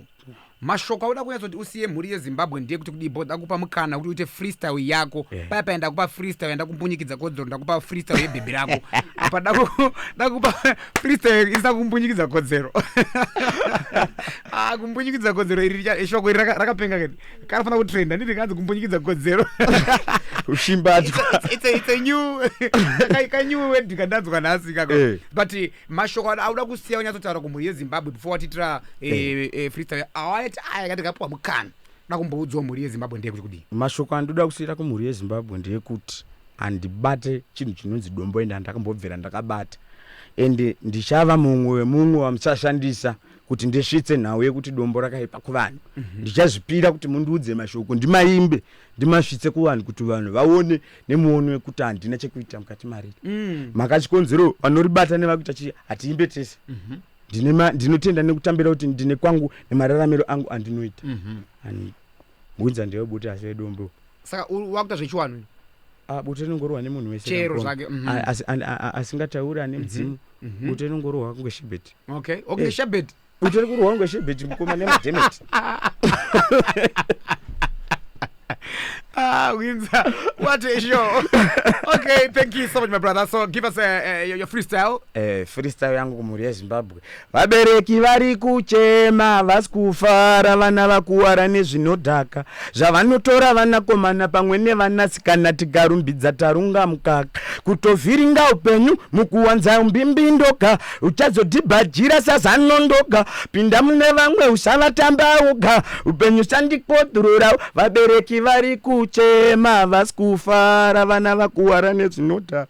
Mashoko auda kunyatsoti usiye mhuri yeZimbabwe ndeyekuti kudii? Bo ndakupa mukana kuti uite freestyle yako. Paya paya ndakupa freestyle yandakumbunyikidza kodzero, ndakupa freestyle yebhebhi rako. Apa ndakupa freestyle isina kumbunyikidza kodzero. Ah, kumbunyikidza kodzero iri shoko iri rakapenga kedi, kanofanira kutrenda. Nditi kanzi kumbunyikidza kodzero. Ushimbatswa. It's a new ka new word kandanzwa nhasi kako. But mashoko auda kusiya unyatsotaura kumhuri yeZimbabwe before watiitira freestyle awaiti aya kati kapiwa mukana da kumboudzawo mhuri yeZimbabwe ndeyekuti kudii? Mashoko andoda kusiyira kumhuri yeZimbabwe ndeyekuti handibate chinhu chinonzi dombo, ende handakambobvira ndakabata, ende ndichava mumwe wemumwe wamuchashandisa kuti ndisvitse nhau yekuti dombo rakaipa kuvanhu. Ndichazvipira kuti mundiudze mashoko, ndimaimbe, ndimasvitse kuvanhu kuti vanhu vaone nemuono wekuti handina chekuita mukati mariri. Makachikonzero vanoribata nevakuita chii, hatiimbe tese. Ndinotenda nekutambira kuti ndine kwangu nemararamiro angu andinoita. Windsor ndeyebute, asi vedombo. Saka wakuita zvechiwanhu? Ah, bute rinongorohwa nemunhu wese. Chero Kamukoma. zvake. Asingatauri ane mudzimu, bute rinongorohwa kunge shebeti. Okay, shebet. Bute rikurohwa kunge shebeti, mukoma, nemadhemeti. Ah, Windsor, what a show. Okay, thank you so much, my brother. So give us your freestyle. Freestyle yangu kumhuri yeZimbabwe: vabereki vari kuchema, vasi kufara, vana vakuwara nezvinodhaka zvavanotora, vanakomana pamwe nevanasikana. Tikarumbidza tarunga mukaka, kutovhiringa upenyu mukuwanza mbimbindoka. Uchazodhibhajira sazanondoka, pinda mune vamwe, usavatamba woga, upenyu sandikodhurura. Vabereki vari kuchema, vasi kufara, vana vakuwara nezvinodhaka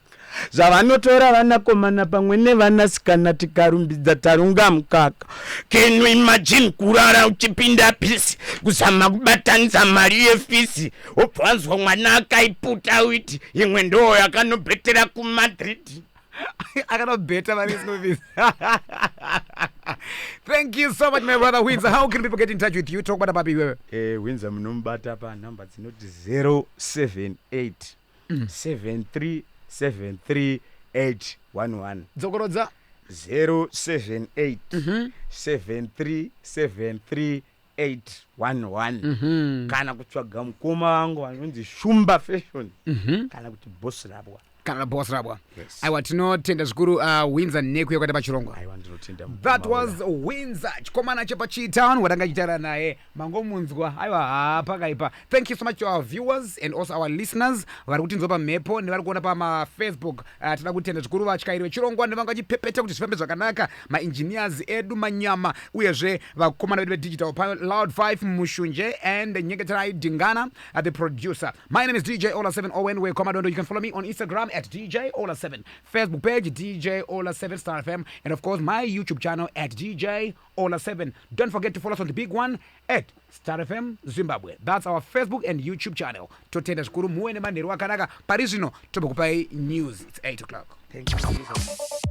zvavanotora, vanakomana pamwe nevanasikana. Tikarumbidza tarunga mukaka. Can you imagine kurara uchipinda pisi, kuzama kubatanidza mari yefisi, wobva wanzwa mwana akaiputa witi, imwe ndo yakanobhetera kuMadrid? Akanobheta mari school fees. Thank you so much, my brother Windsor. How can people get in touch with you? Talk about papi iwewe. Windsor munomubata panhamba dzinoti 078 73 73 811. Dzokorodza. 078 73 73 811, kana kutsvaga mukoma wangu anonzi Shumba Fashion, kana kuti Boss Rabwa. Kana Boss Rabwa. Yes. Aiwa, tinotenda zvikuru, Windsor, nekuuya kwaita pachirongwa. Aiwa, ndinotenda. That was Windsor, chikomana chepaChitown watanga chitaura naye, mangomunzwa. Aiwa, haa, pakaipa. Thank you so much to our viewers and also our listeners vari kutinzwa pamhepo nevari kuona pamaFacebook. Toda kutenda zvikuru vatyairi vechirongwa nevanga vachipepeta kuti zvifambe zvakanaka, maengineers edu, manyama, uyezve vakomana vedu vedigital, Loud 5 Mushunje and Nyengeterai Dingana, the producer. My name is DJ Ola 7 Owen Wekomadondo. You can follow me on Instagram at DJ Ola 7, Facebook page DJ Ola 7 Star FM, and of course my YouTube channel at DJ Ola 7. Don't forget to follow us on the big one at Star FM Zimbabwe. That's our Facebook and YouTube channel. Totenda zvikuru, muve nemanheru akanaka. Pari zvino tobokupai news. It's 8 o'clock. Thank you, Jesus.